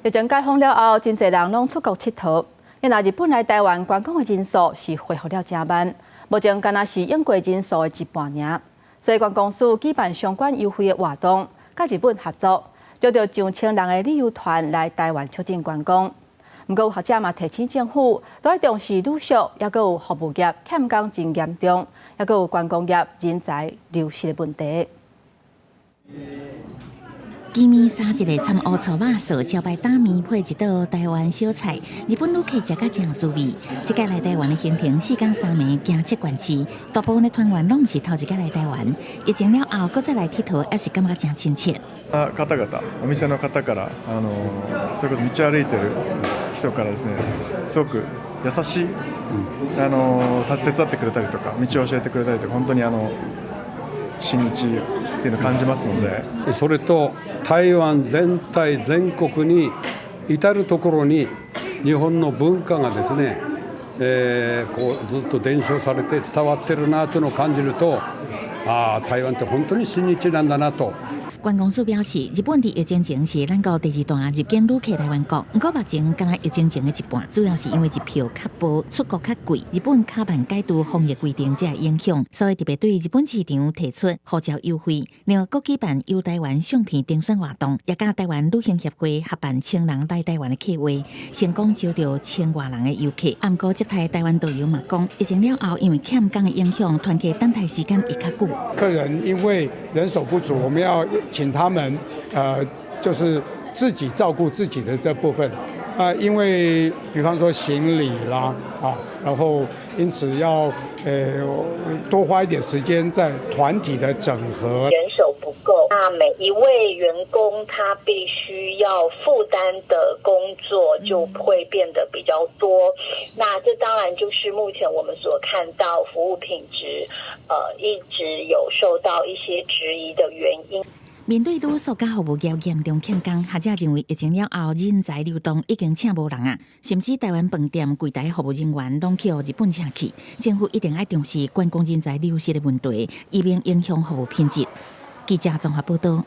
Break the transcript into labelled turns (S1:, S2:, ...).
S1: 疫情解封了後，真濟人攏出國𨑨迌。若日本來台灣觀光的人數是恢復了誠慢，目前敢若是往過人數的一半爾。所以觀光署舉辦相關優惠的活動，佮日本合作，招著上千人的旅遊團來台灣促進觀光。毋過有學者嘛提醒政府，都愛重視旅宿，猶閣有服務業欠工真嚴重，猶閣有觀光業人才流失的問題。
S2: 金麵三一个摻烏醋肉臊，招牌擔麵配一道台灣小菜，日本旅客食甲誠有滋味。這擺來台灣的行程四工三暝，行七縣市，大部分的團員攏毋是頭一擺來台灣。疫情了後，閣再來𨑨迌，猶是感覺誠親切。
S3: 方々、お店の方から、それこそ道歩いてる人からですね、すごく優しい、手伝ってくれたりとか、道を教えてくれたりとか、本当に親日っていうのを感じますので。
S4: それと台湾全体全国に至る所に日本の文化がですね、こうずっと伝承されて伝わってるなというのを感じると、ああ台灣って本当に親日なんだなと。
S2: 觀光署表示，日本佇疫情前是咱國第二大入境旅客來源國，毋過目前敢若疫情前的一半，主要是因為日票較薄，出國較貴，日本較慢解除防疫規定，才會影響，所以特別對日本市場提出護照優惠，另外閣舉辦遊台灣相片徵選活動，也佮台灣旅行協會合辦千人來台灣的計劃，成功招著千外人的遊客。毋過接待台灣導遊嘛講，疫情了後，因為欠工的影響，團客等待時間會較久。
S5: 客人因為人手不足，我們要請他們，就是自己照顧自己的這部分，啊，因為比方說行李啦，啊，然後因此要多花一點時間在團體的整合。
S6: 人手不夠，那每一位員工他必須要負擔的工作就會變得比較多。那這當然就是目前我們所看到服務品質，一直有受到一些質疑的原因。
S2: 面對旅宿佮服務業嚴重欠工，學者認為疫情了後人才流動已經請無人啊，甚至台灣飯店櫃台服務人員攏去予日本請去。政府一定愛重視觀光人才流失的問題，以免影響服務品質。記者綜合報道。